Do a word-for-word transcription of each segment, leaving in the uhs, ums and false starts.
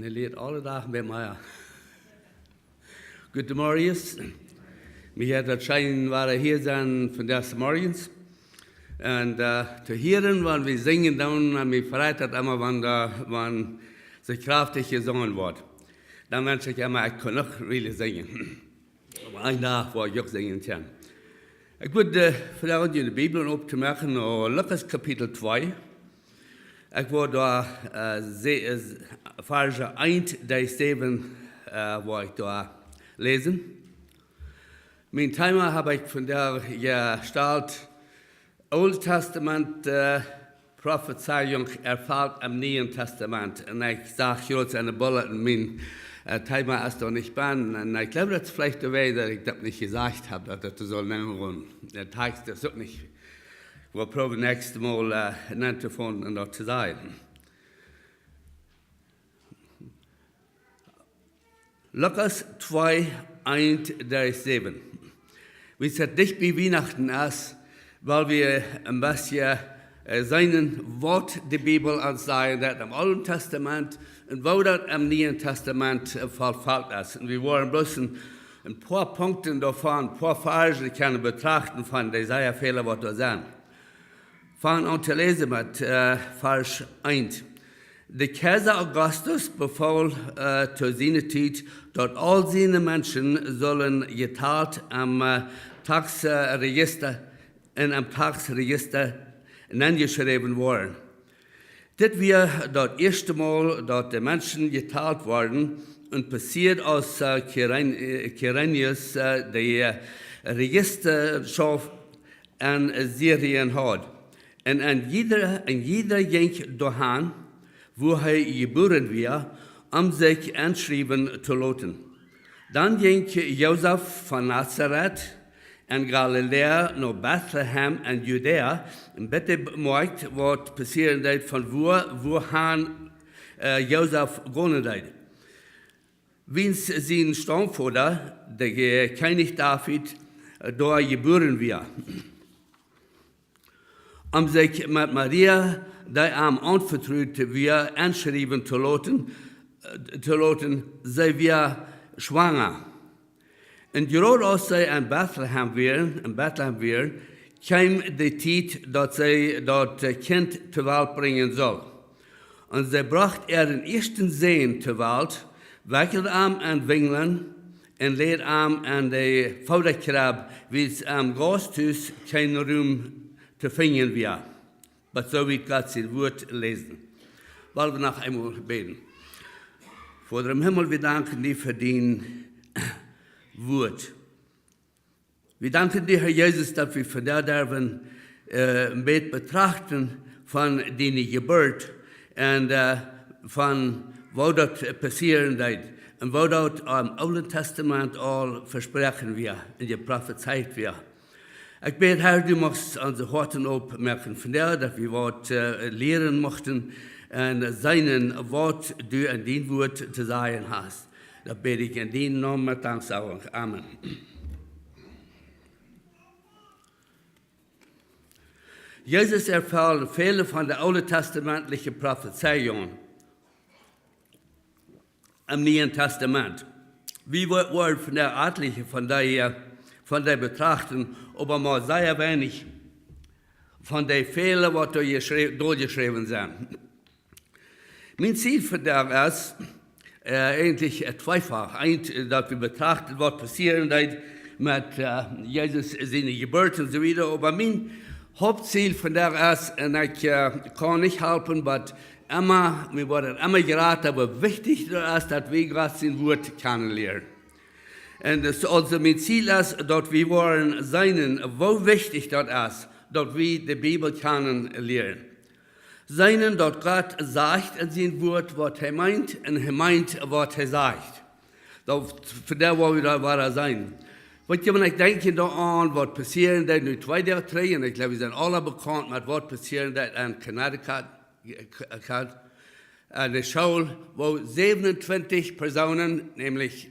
Hee lieet aule Doag bie mie. Goodemorjes. Mie haft daut scheen wada hia sennen vondoag zemorjes. Un to hieren, wan wie sinjen doonen, un mie freit daut emma, wan, wan soo kjraftich jesungen woat. Dan wensch ekj emma, ekj kunn noch wada sinjen. Oba een Dach woa ekj uk sinjen kjennen. Ekj wudd froagen, june Bibeln optomoaken no Lukas Kapitel twee. Ekj woa doa Varsch eent bat säwen, woa ekj doa läsen. Mien Thema hab ekj vondoag jestalt: Oole Tastament Profezeiunk erfelt em Nieen Tastament. Un ekj sach jrods enne Bulletin, mien Thema es doa nich bennen. Un ekj jleew, daut es veleicht doawäajen, daut ekj daut nich jesajcht hab, daut daut soo nenn gonen. De Takst es uk nich. Ekj woa proowen, näakjstet Mol nenn to finjen un daut to sajen. Lukas twee, eent bat säwen. Wiels daut dicht bie Wienachten es, well wie een bät seenen, waut de Bibel ons sajen deit em Oolen Tastament un woo daut em Nieen Tastament verfelt es. Un wie woaren bloos een poa Punkten doavon, een poa Varsch kjennen betrachten von dee sea väle, waut doa sent. Fang aun to läsen met Varsch eent. De Kjeisa Augustus befool to siene Tiet, daut aul siene Menschen sullen jetalt em Taxrejista un em Taxrejista nenjeschräwen woaren. Dit wia daut ieeschte Mol, daut de Menschen jetalt worden, un passieed, aus Kyrenius de Rejistaschoft en Syrien haud. Un een jieda jinkj doahan, wua hee jebuaren wia, om sikj enschriewen to loten. Dan jinkj Josef von Nazaret en Galiläa no Betlehem en Judäa, un bitte bemoakjt, waut passieren deed, von wua, wuahan Josef gonen deed. Wiels sien Staumvoda, de Kjennich David, doa jebuaren wia. Om sikj met Maria, dee am aunvetrut wia, enschriewen to loten, to loten, see wia schwanga. Un jrod aus see en Betlehem wieren, en Betlehem wieren, kjeem de Tiet, daut see daut Kjint to Welt brinjen sull. Un see brocht äaren ieeschten Sän to Welt, wekjeld am en Winjlen un läd am en de Fodakrebb, wiels em Gausthus kjeen Rum to finjen wia. Bat soo wiet Gott sien Wuat läsen. Well wie noch eemol bäden. Voda em Himmel, wie danken die fa dien Wuat. Wie danken die, Herr Jesus, daut wie vondoag derwen een bät betrachten von diene Jeburt un von woo daut passieren deed un woo daut em Oolen Tastament aul vesproaken wia un jeprofezeit wia. Ekj bäd, Herr, du muchst onse Hoaten opmoaken vondoag, daut wie waut lieren muchten un seenen, waut du en dien Wuat to sajen hast. Daut bäd ekj en dienen Nomen met Danksagung. Amen. Jesus erfelt väle von de ooltestamentliche Profezeiungen em Nieen Tastament. Wie woaren vondoag atelje von dee betrachten, oba mau sea weinich von dee väle, waut doa jeschräwen sent. Mien Ziel vondoag es eejentlich tweefach. Eent, daut wie betrachten, waut passieren deed met Jesus siene Jeburt un soo wieda. Oba mien Hauptziel vondoag es, un ekj kaun nich halpen, oba emma, mie woat daut emma jrata, woo wichtich daut es, daut wie Gott sien Wuat kjanen lieren. Un aulsoo mien Ziel es, daut wie woaren seenen, woo wichtich daut es, daut wie de Bibel kjanen lieren. Seenen, daut Gott sajcht en sien Wuat, waut hee meent, un hee meent, waut hee sajcht. Vondoag woa wie daut wada seenen. Weetst, wan ekj denkj doaraun, waut passieren deed nu twee Doag trigj, un ekj jleew, wie sent aula bekaunt met waut passieren deed en Connecticut, en de School, woo säwenuntwintich Persoonen, nämlich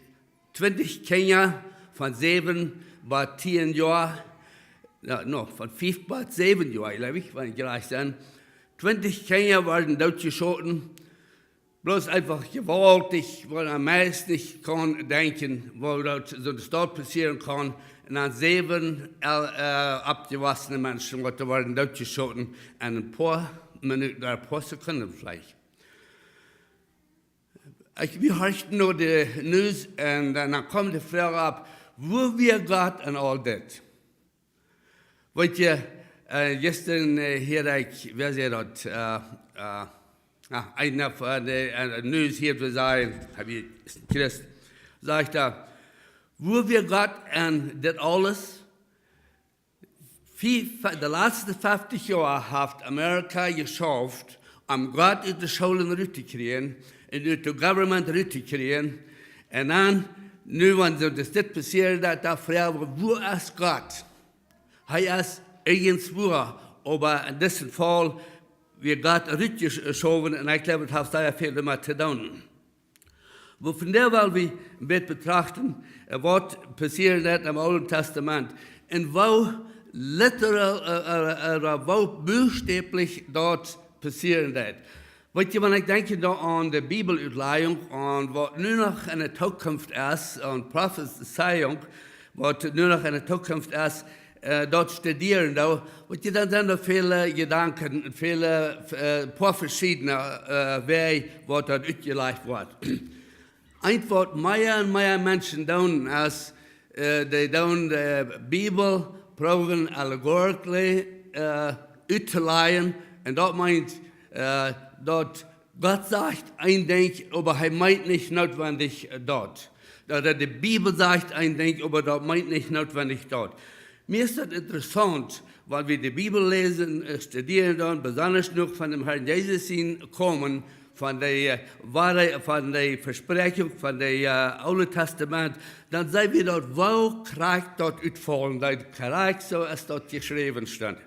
twintich Kjinja von säwen bat tieen Joa, no, von fief bat säwen Joa, jleew ekj, wan ekj rajcht sie, twintich Kjinja worden dootjeschoten. Bloos eefach jewaultich, wua eena meist nich kaun denkjen, woo daut soo eene Staut passieren kaun. Un dan säwen, äh, äh, oppjewossne Menschen, waut doa worden dootjeschoten en een poa Minuten, een poa Sekunden veleicht. Ekj, wie horchten no de News un dan, dan kjeem de Froag opp, wua wia Gott en aul dit? Weet jie, äh, jistren, äh, hieed ekj, wäa säd daut, äh, äh, ah, eena von de, äh, News hia to sajen, hab ekj Christ, sajcht hee, wua wia Gott en dit aules? Fie-, de latste feftich Joa haft Amerika jeschauft, om Gott ut de Schoolen rut to kjrieen un ut de Government rut to kjrieen. Un dan, nu, wan soo daut dit passieet, daut doa froagen, wua es Gott? Hee es irjentwua, oba en disen Faul wia Gott rutjeschowen un ekj jleew, daut haft sea väl doamet to doonen. Oba vondoag well wie een bät betrachten, äh, waut passieet em Oolen Tastament un woo literal, äh, äh, äh, woo buchstäblich daut passieren deed. Weet jie, wan ekj denkj doa aun de Bibelutleijunk, aun waut nu noch en de Tookunft es, aun Profezeiunk, waut nu noch en de Tookunft es, äh, daut studieren doo, weet jie, dan sent doa väle Jedanken, väle, äh, poa veschiedne, äh, Wäaj, waut doa utjelajcht woat. Eent waut mea un mea Menschen doonen es, äh, dee doonen de Bibel proowen allegorically, äh, uttolajen. Un daut meent, äh, daut Gott sajcht een Dinkj, oba hee meent nich nootwendich, äh, daut. Daut, daut de Bibel sajcht een Dinkj, oba daut meent nich nootwendich daut. Mie es daut interessaunt, wan wie de Bibel läsen, äh, studieren dan, besonda noch von däm Herrn Jesus sien Komen, von de, äh, Woarheit, von de Vespräakjunk, von de, äh, Oole Tastament, dan seenen wie daut, woo krakjt daut utfaulen deed, krakjt soo aus daut jeschräwen stunt.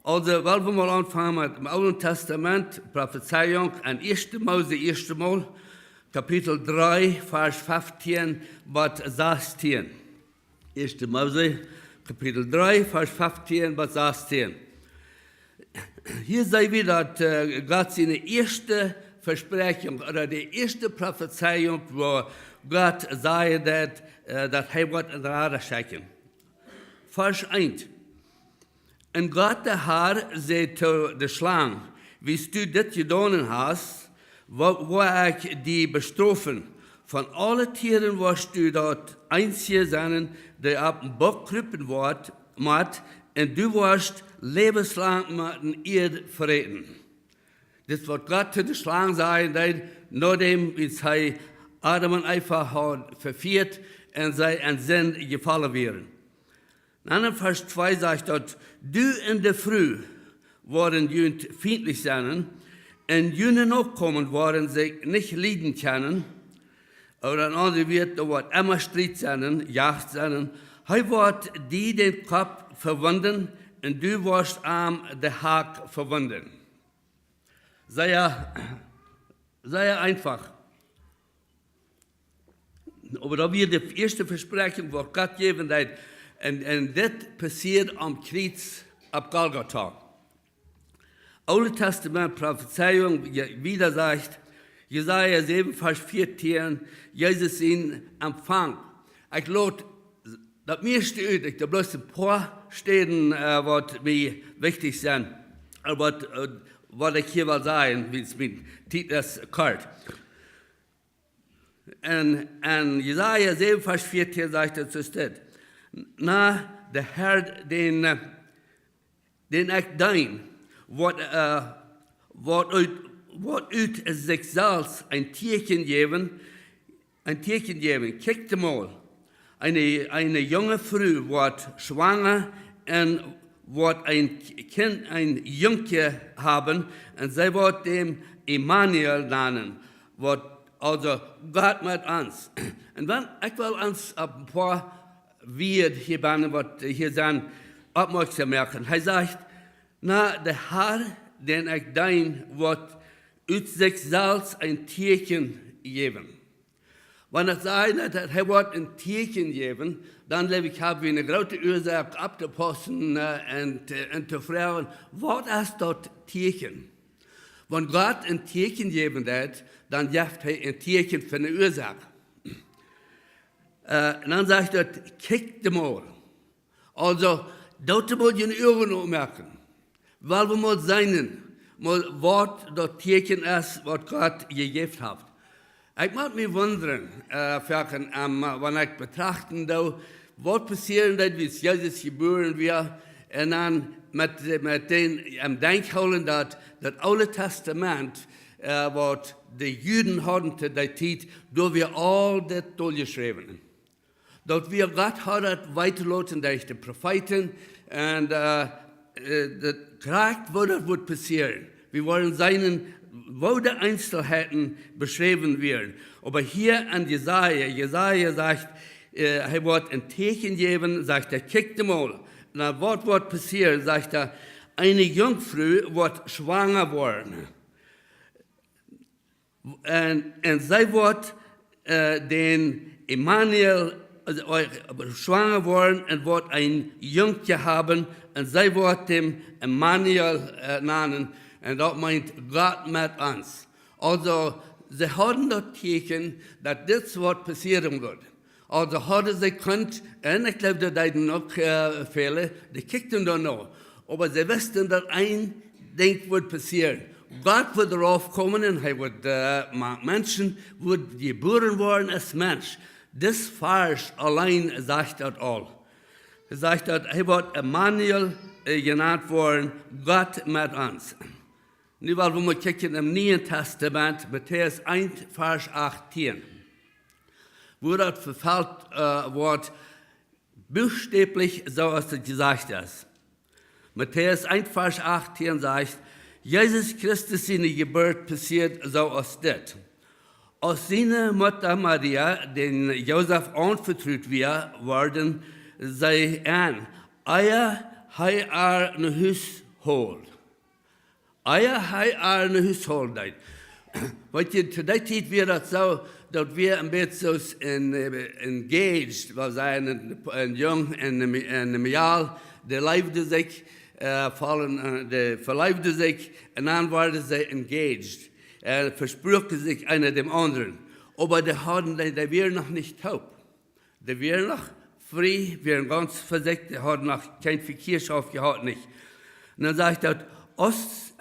Aulsoo, well wie mol aunfangen met dem Oolen Tastament, Profezeiunk, en Ieeschte Mose, ieeschte Mol, Kapitel dree, Varsch feftieen bat sastieen. Ieeschte Mose, Kapitel dree, Varsch feftieen bat sastieen. Hia seenen wie daut, äh, Gott siene ieeschte Vespräakjunk, ooda de ieeschte Profezeiunk, wua Gott säd daut, äh, daut hee woat een Rada schekjen. Varsch eent. Un Gott de Herr säd to de Schlang: Wiels du dit jedonen hast, woa, woa ekj die bestrofen. Von aule Tieren woascht du daut eensje sennen, dee opp dän Buck krupen woat, mott, un du woascht läwenslang met de Ieed fräten. Dit waut Gott to de Schlang säd, dee, nodäm wiels hee Adam un Eva haud vefieet un see en Sind jefollen wieren. Dan en Varsch twee sajcht daut: Du un de Fru woaren junt fientlich sennen, un june Nokomen woaren sikj nich lieden kjennen, ooda en aundre Wieed, doa woat emma Striet sennen, Jacht sennen. Hee woat die dän Kopp vewunden, un du woascht am de Hak vewunden. Sea, sea eefach. Oba daut wia de ieeschte Vespräakjunk, waut Gott jäwen deed. Un, un dit passieed aum Kjriez opp Golgota. Oole Tastament Profezeiunk, je-, wieda sajcht, Jesaja säwen, Varsch vieetieen, Jesus sien Empfang. Ekj lot daut mieeschte ut, ekj doo bloos een poa Städen, äh, waut mie wichtich sent, äh, waut, äh, waut ekj hia well sajen, wiels miene Tiet es kort. Un, un Jesaja säwen, Varsch vieetieen sajcht et soo dit: Na, de Herr, dän, äh, dän ekj deen, woat, äh, woat ut, woat ut sikj selfst een Tieekjen jäwen, een Tieekjen jäwen. Kjikjt mol, eene, eene junge Fru woat schwanga un woat een Kjint, een Jungkje haben, un see woat däm Immanuel nanen, waut aulsoo Gott met ons. Un dan, ekj well ons opp een poa Wieed hia bennen, waut hia sent, oppmoakjsom moaken. Hee sajcht: Na, de Herr, dän ekj deen, woat ut sikj selfst een Tieekjen jäwen. Wan et sajcht, daut hee woat een Tieekjen jäwen, dan jleew ekj, hab wie eene groote Uasoak opptopaussen, äh, un to, un to froagen, waut es daut Tieekjen? Wan Gott een Tieekjen jäwen deed, dan jeft hee een Tieekjen fa eene Uasoak. Äh, un dan sajcht daut, kjikjt mol. Aulsoo, doot mol june Uagen opmoaken. Well wie mol seenen, mol waut daut Tieekjen es, waut Gott jejäft haft. Ekj mott mie wundren, äh, foaken, ähm, wan ekj betrachten doo, waut passieren deed, aus Jesus jebuaren wia, un dan met, met dän em Denkj hoolen, daut daut Oole Tastament, äh, waut de Juden hauden to dee Tiet, doa wia aul dit doljeschräwen. Daut wia, Gott haud daut weeten loten derch de Profeeten, un, äh, äh, daut krakjt, woo daut wudd passieren. Wie woaren seenen, woo de Eenselheiten beschräwen wieren. Oba hia en Jesaja, Jesaja sajcht, äh, hee woat een Tieekjen jäwen, sajcht hee, kjikjt mol, na, waut woat passieren, sajcht hee, eene Junkfru woat schwanga woaren. Un, un see woat, äh, dän Immanuel, aulsoo, äh, schwanga woaren un woat een Jungkje haben, un see woat am Immanuel, äh, nanen, un daut meent Gott met ons. Aulsoo, see hauden daut Tieekjen, daut dit woat passieren wudd. Aulsoo hauden see kunt, un ekj jleew, daut deeden uk, äh, väle, dee kjikjten doano. Oba see wisten, daut een Dinkj wudd passieren. Gott wudd raufkomen un hee wudd, äh, mank Menschen, wudd jebuaren woaren aus Mensch. Dis Varsch auleen sajcht daut aul. Hee sajcht daut, hee woat Immanuel, äh, jenant woaren, Gott met ons. Nu well wie mol kjikjen em Nieen Tastament, Matäus eent, Varsch achtieen. Wua daut erfelt, äh, woat, buchstäblich soo aus et jesajcht es. Matäus eent, Varsch achtieen sajcht, Jesus Christus siene Jeburt passieed soo aus dit. Aus siene Mutta Maria dän Josef aunvetrut wia, worden see en, ea hee äa no Hus hold. Ea hee äa no Hus hold deed. Weetst, to dee Tiet wia daut soo, daut wia een bät soo aus een, äh, engaged, well sajen, een, een Jung un een, een Mejal, dee leewden sikj, äh, veloofden, äh, dee veloofden sikj, un dan worden see engaged. Äh, vespruaken sikj eena däm aundren. Oba dee hauden, dee, dee wieren noch nich toop. Dee wieren noch frie, wieren gaunz fa sikj, dee hauden noch kjeen Vekjieaschoft jehaut, nich. Un dan sajcht daut, aus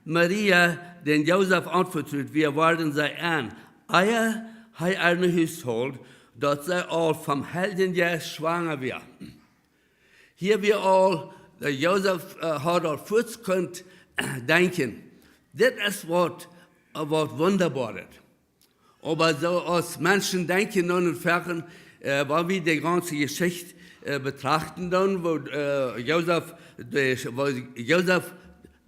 Maria dän Josef aunvetrut wia, worden see en, ea hee äa no Hus hold, daut see aul vom Heiljen Jeist schwanga wia. Hia wia aul, de Josef, äh, haud aul fuaz kunt denkjen, dit es waut, äh, waut Wundaboaret. Oba soo aus Menschen denkjen dan un foaken, äh, wan wie de gaunze Jeschicht, äh, betrachten dan, woo, äh, Josef, de, woo Josef,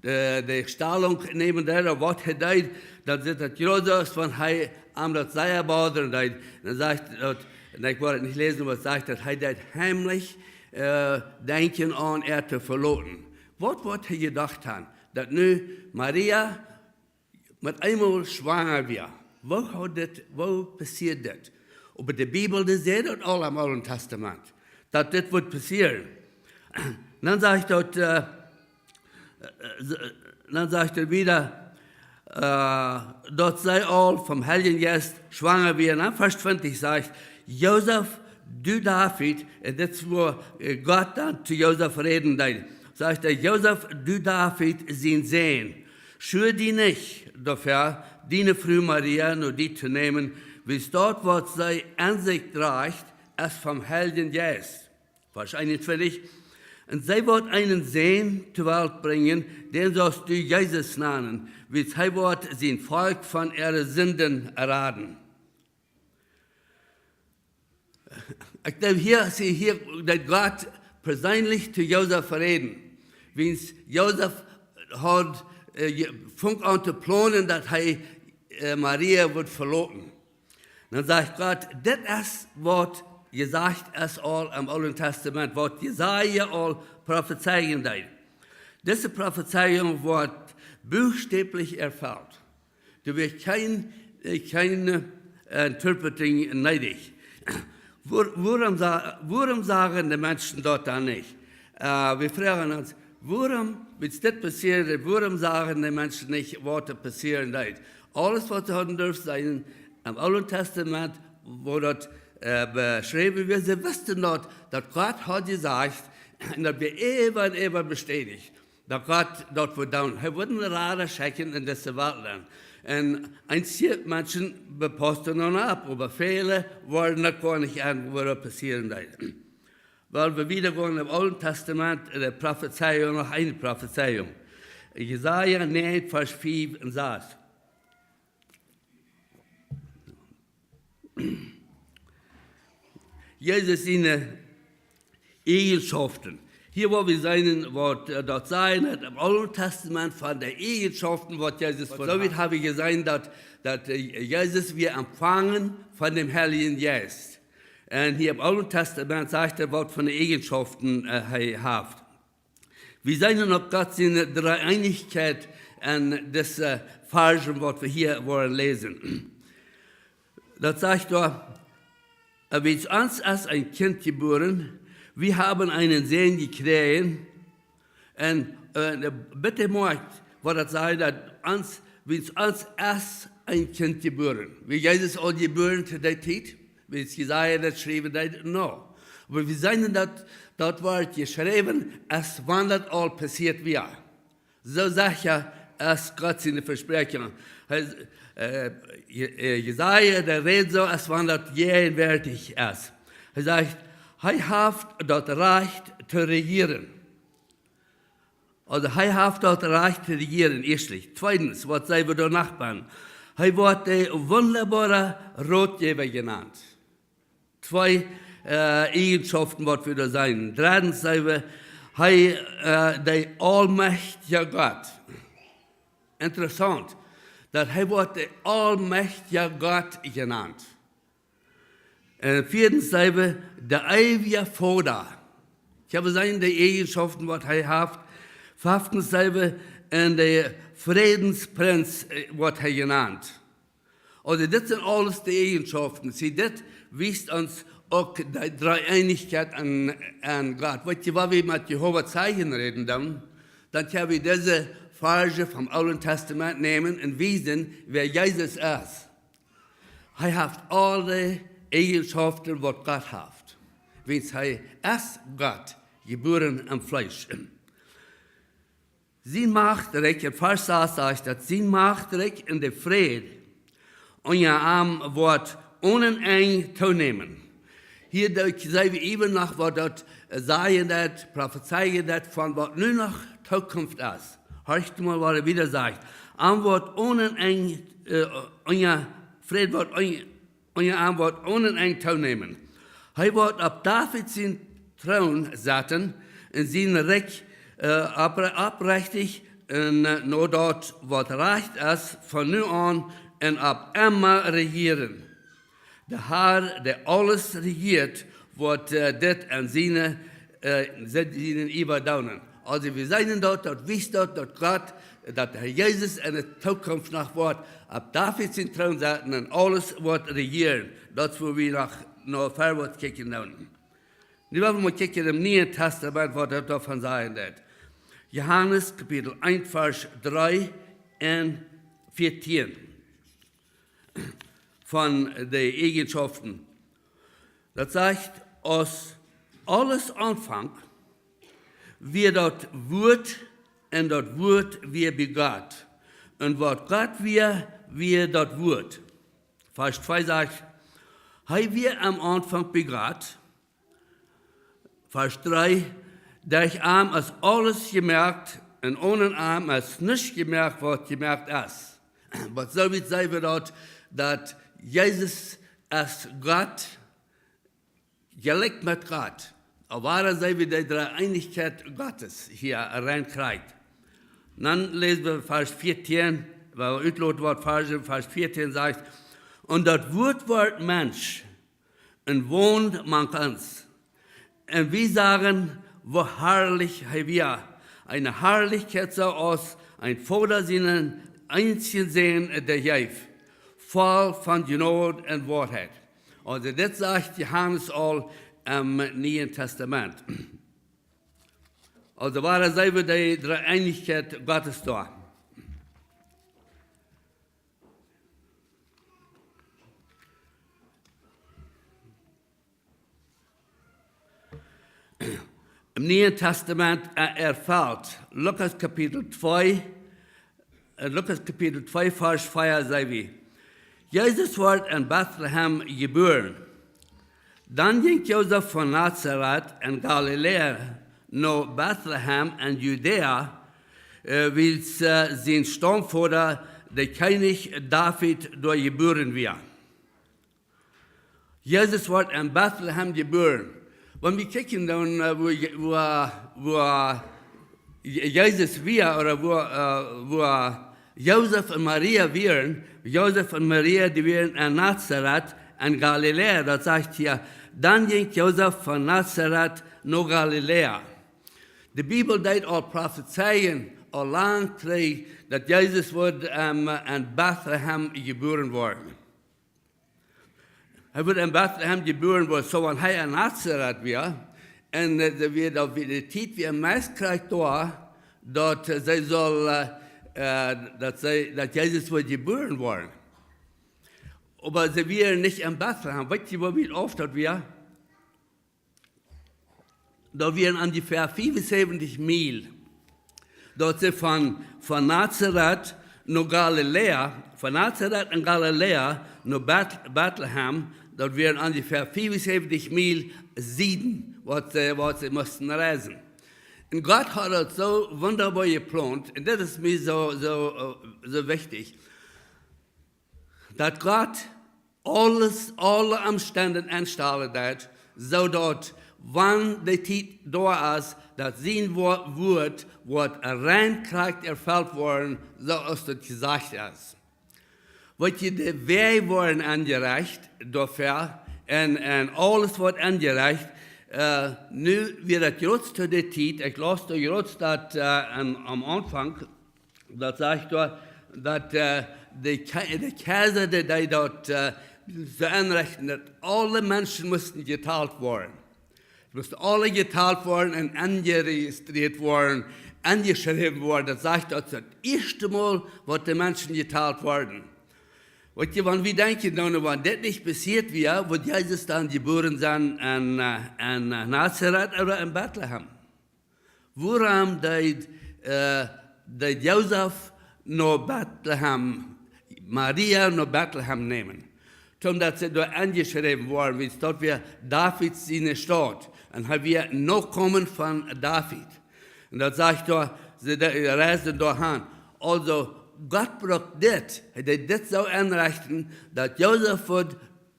äh, de Stalunk nämen deed, ooda waut hee deed, dan sitt daut jrod soo aus wan hee am daut sea bodren deed. Dan sajcht daut, un ekj woa daut nich läsen, oba sajcht daut hee deed heimlich, äh, denkjen aun äa to veloten. Waut woat hee jedocht haben, daut nu Maria met eemol schwanga wia? Woo haud dit, woo passieed dit? Oba de Bibel, dee sajcht daut aul em Oolen Tastament, daut dit wudd passieren. Dan sajcht daut, äh, äh, dan sajcht hee wada, äh, daut see aul vom Heiljen Jeist schwanga wia. Dan Varsch twintich sajcht, Josef, du David, un dit es wua, äh, Gott dan to Josef räden deed, sajcht hee, Josef, du David sien Sän, schua die nich doafäa, diene Fru Maria no die to nämen, wiels daut, waut see en sikj drajcht, es vom Heiljen Jeist. Varsch eenuntwintich, un see woat eenen Sän to Welt brinjen, dän saust du Jesus nanen, wiels hee woat sien Volkj von äare Sinden raden. Ekj jleew, hia es hia, daut Gott perseenlich to Josef räden. Wiels Josef haud, äh, je-, funk aun to plonen, daut hee, äh, Maria wudd veloten. Dan sajcht Gott, dit es waut jesajcht es aul em Oolen Tastament, waut Jesaja aul profezeien deed. Dise Profezeiunk woat buchstäblich erfelt. Doa woat kjeen, äh, kjeen, äh, interpreting needich. Wua-, wuarom sa-, wuarom sagen de Menschen daut dan nich? Äh, wie froagen ons, Wuarom, wan dit passieet, wuarom sagen de Menschen nich, waut doa passieren deed? Aules, waut see hauden derft seenen em Oolen Tastament, woo daut äh, beschräwen wia, see wisten daut, daut Gott haud jesajcht, un daut wia äwa un äwa bestädicht, daut Gott daut wudd doonen. Hee wudd eenen Rada schekjen en dise Welt nenn. Un eenje Menschen paussten doa opp, oba väle wudden daut goanich en, waut doa passieren deed. Wiels wie wieda gonen em Oolen Tastament, de Profezeiunk, noch eene Profezeiunk. Jesaja näajen, Varsch fiew un sas. Jesus siene Eajenschoften. Hia woa wie seenen, waut äh, daut sajcht, daut em Oolen Tastament von de Eajenschoften, waut Jesus, soo wiet hab wie jeseenen, daut, daut äh, Jesus wia empfangen von däm Heiljen Jeist. Un hia em Oolen Tastament sajcht hee, waut fa Eajenschoften äh, hee haft. Wie seenen uk Gott siene Dreeeenichkjeit en dise Varschen, waut wie hia woaren läsen. Daut sajcht doa, äh, wiels ons es een Kjint jebuaren, wie haben eenen Sän jekjräajen, un äh, bitte moakjt, waut daut sajcht, daut ons, wiels ons es een Kjint jebuaren. Wia Jesus aul jebuaren to dee Tiet? Wiels Jesaja daut schreef, daut, nä. Oba wie seenen daut, daut woat jeschräwen, aus wan daut aul passieet wia. Soo secha es Gott siene Vespräakjunk. Hee, äh, Je-, äh, Jesaja, dee rät soo, aus wan daut jäajenwoatich es. Hee sajcht, hee haft daut Rajcht to rejieren. Aulsoo, hee haft daut Rajcht to rejieren, ieeschtlich. Tweedens, waut see wie doa noch bie? Hee woat de wundaboara Rotjäwa jenant. Twee äh, Eajenschoften, waut wie doa seenen. Dreddens see wie, hee, äh, de aulmajchtja Gott. Interessaunt, daut hee woat de aulmajchtja Gott jenant. Un vieedens see wie, de eewja Voda. Ekj hab jeseenen de Eajenschoften, waut hee haft. Feftens see wie, un de Frädensprinz äh, woat hee jenant. Aulsoo, dit sent aules de Eajenschoften. See, dit wiest ons uk de Dreeeenichkjeit aun, aun Gott. Weet jie, waut wie met Jehova Zeijen räden doonen? Dan kjenn wie dise Varschen vom Oolen Tastament nämen un wiesen, wäa Jesus es. Hee haft aule Eajenschoften, waut Gott haft. Wiels hee es Gott, jebuaren em Fleesch. Sien Machtrikj, en Varsch sas sajcht daut, sien Machtrikj un de Fräd unja am woat onen Enj toonämen. Hia deit see wie äwen noch, waut daut äh, sajen deit, profezeien deit von waut nu noch Tookunft es. Horcht mol, waut hee wieda sajcht. Am woat onen Enj, äh, unja, Fräd woat un-, unja am woat onen Enj toonämen. Hee woat opp David sienen Troon setten un sien Rikj äh, oppre-, opprechtich un äh, no daut, waut rajcht es, von nu aun un opp emma rejieren. De Har, dee aules rejieet, woat äh, dit aun siene, äh, sienen Iewa doonen. Aulsoo, wie seenen daut, daut wiest daut, daut Gott, daut de Har Jesus en de Tookunft noch woat opp David sienen Troon setten un aules woat rejieren. Daut woa wie noch, noch wieda waut kjikjen doonen. Nu woa wie mol kjikjen em Nieen Tastament, waut daut doavon sajen deit. Johanes Kapitel eent, Varsch dree un vieetieen. Von de Eajenschoften. Daut sajcht, aus aules aunfunk, wia daut Wuat, un daut Wuat wia bie Gott. Un waut Gott wia, wia daut Wuat. Varsch twee sajcht, hee wia aum Aunfank bie Gott. Varsch dree, derch am es aules jemoakt, un onen am es nuscht jemoakt, waut jemoakt es. Waut soo wiet seenen wie daut, daut Jesus es Gott, jelikj met Gott. Oba woo seenen wie de Dreeeenichkjeit Gottes hia rein kjrieen? Dan läsen wie Varsch vieetieen, wua wie utloten, waut Varsch, Varsch vieetieen sajcht, un daut Wuat wort Mensch un wond mank ons. Un wie sagen, woo harlich hee wia. Eene Harlichkjeit soo aus een Voda sienen eensjen Sän dee jeef, voll von Jnod un Woarheit. Aulsoo, dit sajcht Johanes aul em Nieen Tastament. Also wia see wia de Dreeeenichkjeit Gottes doa. Em Nieen Tastament, äh, erfelt. Lukas Kapitel twee, äh, Lukas Kapitel twee, Varsch vea, sajcht wie: Jesus wort en Betlehem jebuaren. Dan jinkj Josef von Nazaret en Galiläa no Betlehem en Judäa, äh, wiels, äh, sien Staumvoda, de Kjennich David, doa jebuaren wia. Jesus wort en Betlehem jebuaren. Wan wie kjikjen dan, äh, wua Je-, wua, äh, wua, äh, Je-, Jesus wia, ooda wua, äh, wua Josef un Maria wieren, Josef un Maria, dee wieren en Nazaret en Galiläa. Daut sajcht hia: Dan jinkj Josef von Nazaret no Galiläa. De Bibel deed aul profezeien, aul lang trigj, daut Jesus wudd, ähm, en Betlehem jebuaren woaren. Hee wudd en Betlehem jebuaren woaren, soo wan hee en Nazaret wia, un, äh, doa wia, daut wia de Tiet wia meist krakjt doa, daut, äh, see sull, äh, äh, daut see, daut Jesus wudd jebuaren woaren. Oba see wieren nich en Betlehem. Weet jie, woo wiet auf daut wia? Daut wieren onjefäa fiewunsäwentich Miel. Daut see von, von Nazaret no Galiläa, von Nazaret en Galiläa no Bet-, Betlehem, daut wieren onjefäa fiewunsäwentich Miel Sieden, waut see, waut see musten reisen. Un Gott haud daut soo wundaboa jeplont, un dit es mie soo, soo, äh, soo wichtich. Daut Gott aules, aule Omstend enstalen deed, soo daut, wan de Tiet doa es, daut sien Wo-, Wuat woat rein krakjt erfelt woaren, soo aus daut jesajcht es. Weet jie, de Wäaj woaren aunjerecht doafäa, un, un aules woat aunjerecht. Äh, nu wia daut jrod to de Tiet, ekj laus doa jrod daut, äh, aum, aum Aunfank, daut sajcht doa, daut, äh, de Kei-, de Kjeisa, dee, dee daut, äh, soo enrechten, daut aule Menschen musten jetalt woaren. See musten aule jetalt woaren un enrejistrieet woaren, enjeschräwen woaren. Daut sajcht, daut es daut ieeschte Mol, waut de Menschen jetalt worden. Weet jie, wan wie denkjen, dan, wan dit nich passieet wia, wudd Jesus dan jebuaren sennen en, äh, en, äh, Nazaret ooda en Betlehem? Wuarom deed, äh, deed Josef no Betlehem, Maria no Betlehem nämen? Toom daut see doa aunjeschräwen worden, wiels daut wia David siene Staut. Un hee wia Nokomen von David. Un daut sajcht doa, see de-, reisden doa han. Aulsoo, Gott brukt dit. Hee deed dit soo enrechten, daut Josef wudd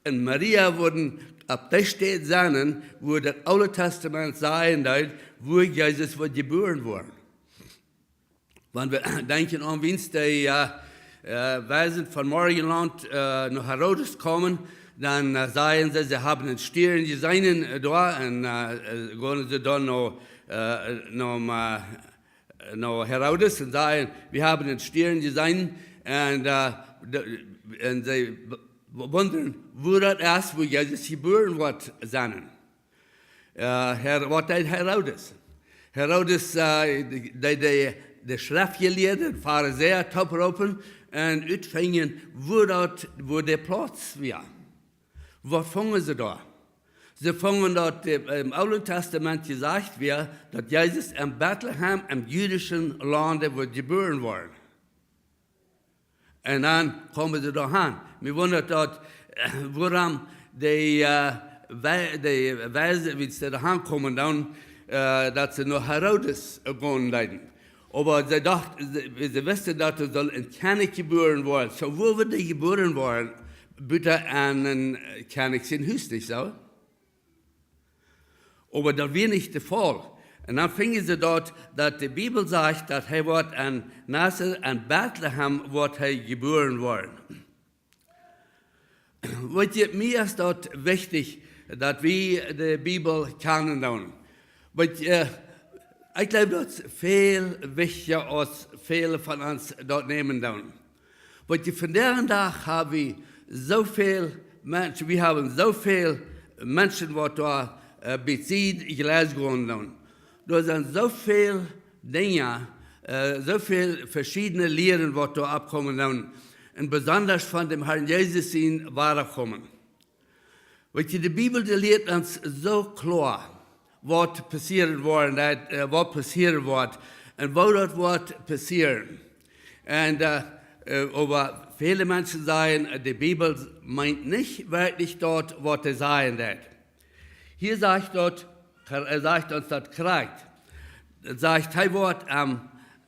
un Maria wudden opp dee Städ sennen, wua daut Oole Tastament sajen deed, wua Jesus wudd jebuaren woaren. Wan wie denkjen aun, wiens dee, äh, äh, Weisen von Morgenland, äh, no Herodes komen, dan, äh, sajen see, see haben een Stiern jeseenen, äh, doa, un, äh, äh, gonen see dan no, äh, no, äh, no Herodes un sajen: "Wie haben een Stiern jeseenen." Un, äh, de, un see w-, w-, wundren, wua daut es, wua Jesus jebuaren woat sennen. Äh, Her-, waut deed Herodes? Herodes, äh, de, de, de, de Schreftjelieede, Farisäa, tooproopen un utfinjen, wua daut, wua de Plauz wia. Waut fungen see doa? See fungen daut, äh, em Oolen Tastament jesajcht wia, daut Jesus en Betlehem, em jüdischen Lande, wudd jebuaren woaren. Un dan komen see doa han. Mie wundat daut, äh, wuarom dee, äh, Wei-, dee Weisen, wiels see doa han komen, dan, äh, daut see no Herodes, äh, gonen deeden. Oba see docht, see, see wisten, daut doa sull een Kjennich jebuaren woaren. Soo, wua wudd dee jebuaren woaren? Buta en een, äh, Kjennich sien Hus, nich soo? Oba daut wia nich de Faul. Un dan finjen see doa, daut de Bibel sajcht, daut hee woat en Nazaret, en Betlehem woat hee jebuaren woaren. Weet jie, mie es daut wichtich, daut wie de Bibel kjanen doonen. Weet jie, äh, ekj jleew, daut es väl wichtja, aus väle von ons daut nämen doonen. Weet jie, vondoag dän Dach hab wie soo väl Menschen, wie haben soo väl Menschen, waut doa, äh, bie Sied jeläst worden doonen. Doa sent soo väl Dinja, äh, soo väl veschiedne Lieren, waut doa oppkomen doonen. Un besondasch von däm Harn Jesus sien Wadakomen. Weetst, de Bibel, dee lieet ons soo kloa, waut passieren woat, daut, äh, waut passieren woat un woo daut woat passieren. Un, äh, äh, oba väle Menschen sajen, äh, de Bibel meent nich werkjlich daut, waut see sajen deit. Hia sajcht daut, äh, sajcht ons daut krakjt. Daut sajcht, hee woat aum,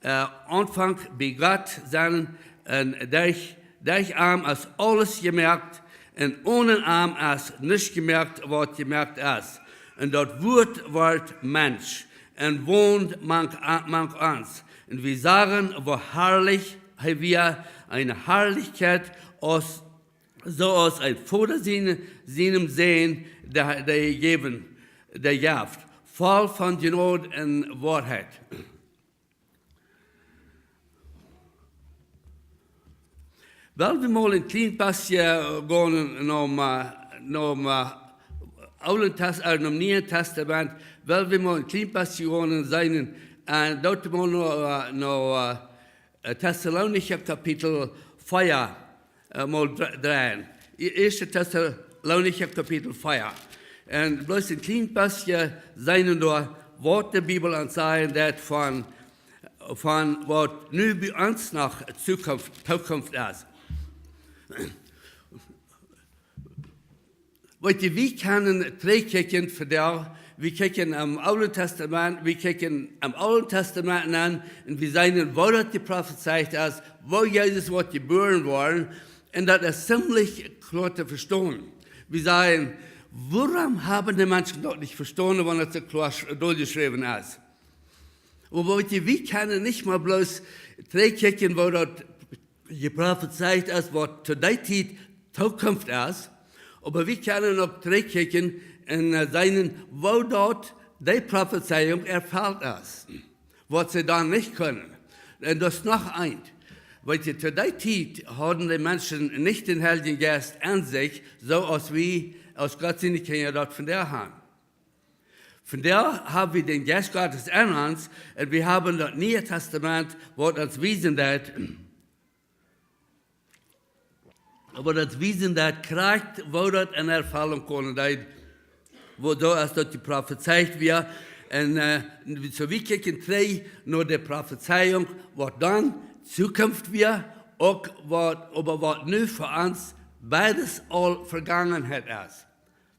äh, Aunfank bie Gott sennen, un derch, derch am es aules jemoakt, un onen am es nuscht jemoakt, waut jemoakt es. Un daut Wuat wort Mensch un wond mank, mank ons. Un wie sagen, woo harlich hee wia, eene Harlichkjeit aus, soo aus een Voda sien, sienem Sän, dee, dee jäwen, dee jeft, voll von Jnod un Woarheit. Well wie mol een kjlien bät gonen nom, äh, nom, äh, Oolen Test-, äh, nom Nieen Testament, well wie mol een kjlien bät gonen seenen, un daut mol no, äh, no, äh, Tessalonicha Kapitel vea, äh, mol dr-, dreien. Ieeschte Tessalonicha Kapitel vea. Un bloos een kjlien bät seenen doa, waut de Bibel ons sajen deit von, von waut nu bie ons noch Zukunft, Zukunft es. Weetst, wie kjennen trigjkjikjen vondoag, wie kjikjen em Oolen Testament, wie kjikjen em Oolen Testament aun, un wie seenen, woo daut jeprofezeit es, woo Jesus woat jebuaren woaren, un daut es ziemlich kloa to vestonen. Wie sajen, wuarom haben de Menschen daut nich vestonen, wan daut soo kloa sch-, doljeschräwen es? Oba weetst, wie kjennen nich mol bloos trigjkjikjen, woo daut jeprofezeit es, waut to dee Tiet Zukunft es, oba wie kjennen uk trigjkjikjen un, äh, seenen, woo daut dee Profezeiunk erfelt es, waut see dan nich kunnen. Un daut es noch eent. Weetst, to dee Tiet hauden de Menschen nich dän Heiljen Jeist aun sikj, soo aus wie, aus Gott siene Kjinja daut vondoag haben. Vondoag hab wie dän Jeist Gottes aun ons, un wie haben daut Niee Testament, waut ons wiesen deit, oba daut wiesen deit krakjt, woo daut en Erfellunk komen deed, woo daut, aus daut jeprofezeit wia. Un, äh, soo wie kjikjen trigj no de Profezeiunk, waut dan Zukunft wia, uk waut, oba waut nu fa ons beides aul Vergangenheit es.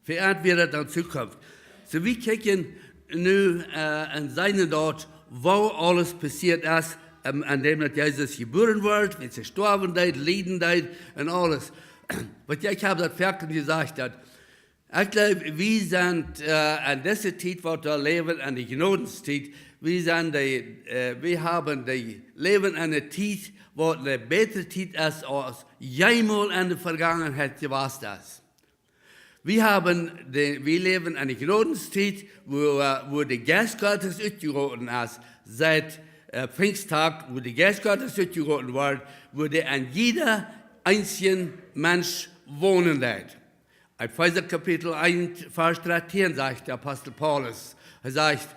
Fa an wia daut dan Zukunft. Soo, wie kjikjen nu, äh, un seenen daut, woo aules passieet es, ähm, aun däm daut Jesus jebuaren wort, woo hee stoawen deed, lieden deed un aules. Waut ekj hab daut foaken jesajcht, daut ekj jleew, wie sent, äh, en dise Tiet, waut wie läwen, en de Jnodentiet, wie sent dee, äh, wie haben dee, läwen en eene Tiet, waut eene bätre Tiet es, aus jeemols en de Vergangenheit jewast es. Wie haben de, wie läwen en de Jnodentiet, wua, äh, wua de Jeist Gottes utjegoten es, siet, äh, Pinjsdach, wua de Jeist Gottes utjegoten wort, wua dee en jieda eensja Mensch wonen deit. Efeesa Kapitel eent, Varsch dartieen sajcht de Apostel Paulus, hee sajcht,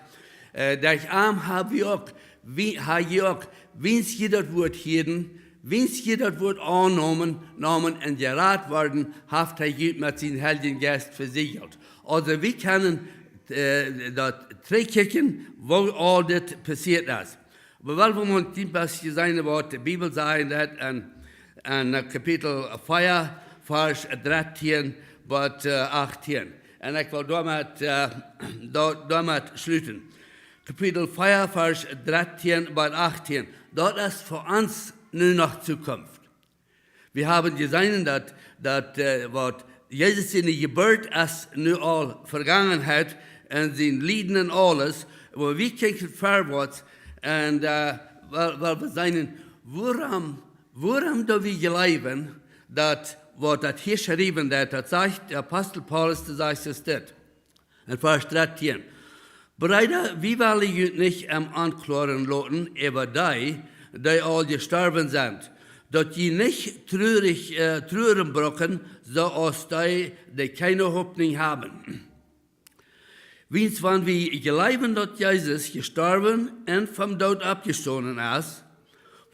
äh, derch am hab wie uk, wie, ha jie uk, wiels jie daut Wuat hieeden, wiels jie daut Wuat aunnamen, namen un jerat worden, haft hee junt met sienen Heiljen Jeist vesieejelt. Aulsoo, wie kjennen, äh, daut trigjkjikjen, woo aul dit passieet es. Oba well wie mol een kjlien bät seenen, waut de Bibel sajcht, daut en, en, äh, Kapitel vea, Varsch dartieen bat, äh, achtieen. Un ekj well doamet, äh, doa-, doamet schluten. Kapitel vea, Varsch dartieen bat achtieen. Daut es fa ons nu noch Zukunft. Wie haben jeseenen, daut, daut, äh, waut Jesus siene Jeburt es nu aul Vergangenheit un sien Lieden un aules, oba wie kjikjen verwoats un, äh, well, well wie seenen, wuarom, wuarom doo wie jleewen, daut waut daut hia jeschräwen woat, daut sajcht de Apostel Paulus, dee sajcht es dit. En Varsch dartieen. Breeda, wie wellen junt nich em Onkloaren loten äwa dee, dee aul jestorwen sent, daut jie nich truarich, äh, truaren brucken, soo aus dee, dee kjeene Hopninj haben. Wiels wan wie jleewen, daut Jesus jestorwen un vom Doot oppjestonen es,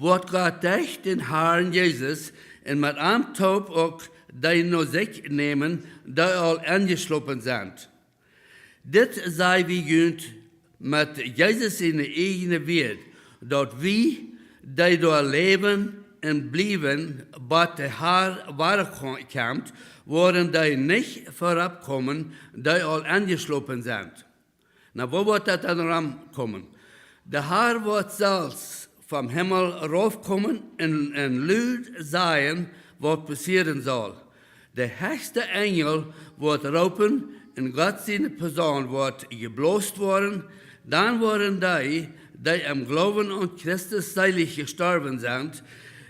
woat Gott derch dän Harn Jesus un met am toop uk dee no sikj nämen, dee aul enjeschlopen sent. Dit saj wie junt met Jesus siene ieejne Wieed, daut wie, dee doa läwen un bliewen, bat de Har wada ko-, kjemt, woaren dee nich verop komen, dee aul enjeschlopen sent. Na, woo woat daut dan rom komen? De Har woat selfst vom Himmel rauf komen un, un lud sajen, waut passieren saul. De hechste Enjel woat roopen un Gott siene Posaun woat jeblost woaren. Dan woaren dee, dee em Gloowen aun Christus seelich jestorwen sent,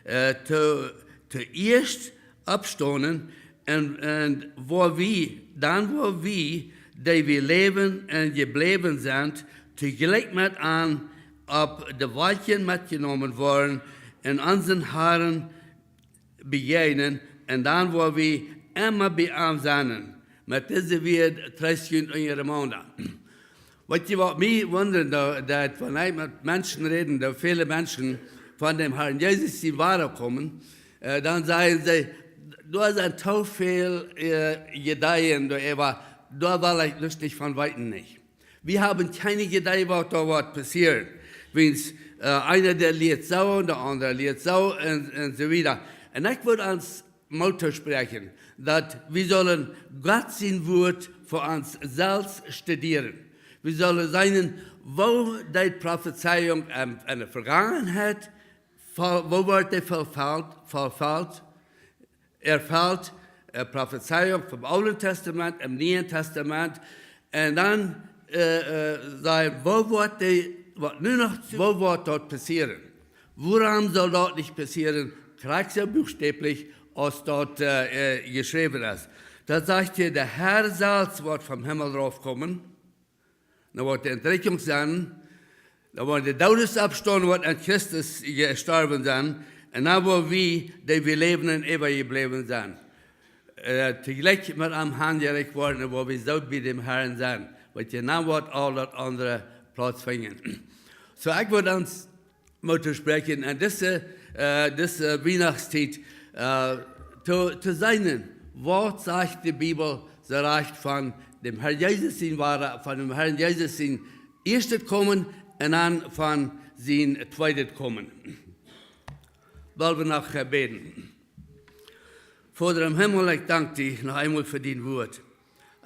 äh, to, toieescht oppstonen un, un woa wie, dan woa wie, dee wie läwen un jebläwen sent, toojlikj met an opp de Wolkjen metjenomen woaren un onsen Harn bejäajnen, un dan woa wie emma bie am sennen. Met dise Wieed treest junt unjarenaunda. Waut jie, waut mie wundren deit, daut wan ekj met Menschen räd, daut väle Menschen von däm Harn Jesus sien Wadakomen, äh, dan sajen see, doa sent too väl, äh, Ideeen, doa, äwa, doa well ekj nuscht nich von weeten, nich. Wie haben kjeene Idee, waut doa woat passieren. Wiels, äh, eena, dee lieet soo un de aundra lieet soo un, un soo wieda. Un ekj wudd ons Moot toospräakjen, daut wie sellen Gott sien Wuat fa ons selfst studieren. Wie sellen seenen, woo dee Profezeiunk en, en de Vegangenheit, fa-, woo woat dee verfelt, verfelt, erfelt, äh, Profezeiunk vom Oolen Tastament, em Nieen Tastament, un dan, äh, äh, sajen, woo woat dee, waut nu noch, woo woat daut passieren? Wuarom saul daut nich passieren? Krakjt soo buchstäblich aus daut, äh, äh, jeschräwen es. Daut sajcht hia, de Har selfst woat vom Himmel raufkomen. Dan woat de Entrikjunk sennen. Dan woaren de Doodes oppstonen, waut en Christus jestorwen sent. Un dan woa wie, dee wie läwen un äwajebläwen sent, äh, toojlikj met am aunjerikjt woaren un woa wie soo bie däm Harn sennen. Waut je, dan woat aul daut aundre Plauz finjen. Soo, ekj wudd ons Moot toospräakjen en dise, äh, dise Wienachtstiet, äh, to, to seenen, waut sajcht de Bibel soo rajcht von däm Harn Jesus sien Wada, von däm Harn Jesus sien ieeschtet Komen un dan von sien tweedet Komen. Well wie noch, äh, bäden. Voda em Himmel, ekj dank die noch eemol fa dien Wuat.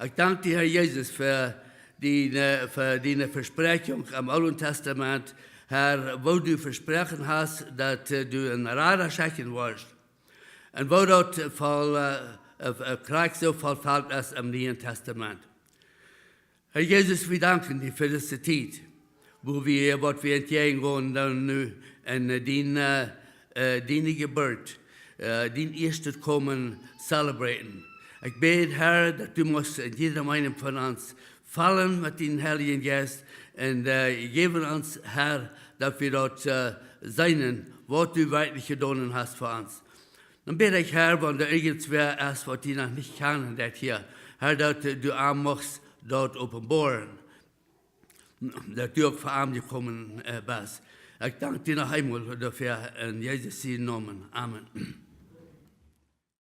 Ekj dank die, Har Jesus, fa diene, fa diene Vespräakjunk em Oolen Tastament, Har, woo du vesproaken hast, daut, äh, du eenen Rada schekjen woascht. Un woo daut voll, äh, äh, äh, krakjt soo vollfelt es em Nieen Tastament. Har Jesus, wie danken die fa dise Tiet, wua wie, waut wie entjäajen gonen dan nu en, äh, dien, äh, äh, diene Jeburt, äh, dien ieeschtet Komen celebraten. Ekj bäd, Har, daut du muchst en jieda eenem von ons fellen met dienen Heiljen Jeist un, äh, jeff ons, Har, daut wie daut, äh, seenen, waut du werkjlich jedonen hast fa ons. Dan bäd ekj, Har, wan doa irjentwäa es, waut die noch nich kjanen deit hia, Har, daut, äh, du am muchst daut openboaren, daut du uk fa am jekomen, äh, best. Ekj dank die noch eemol doafäa en Jesus sienen Nomen. Amen.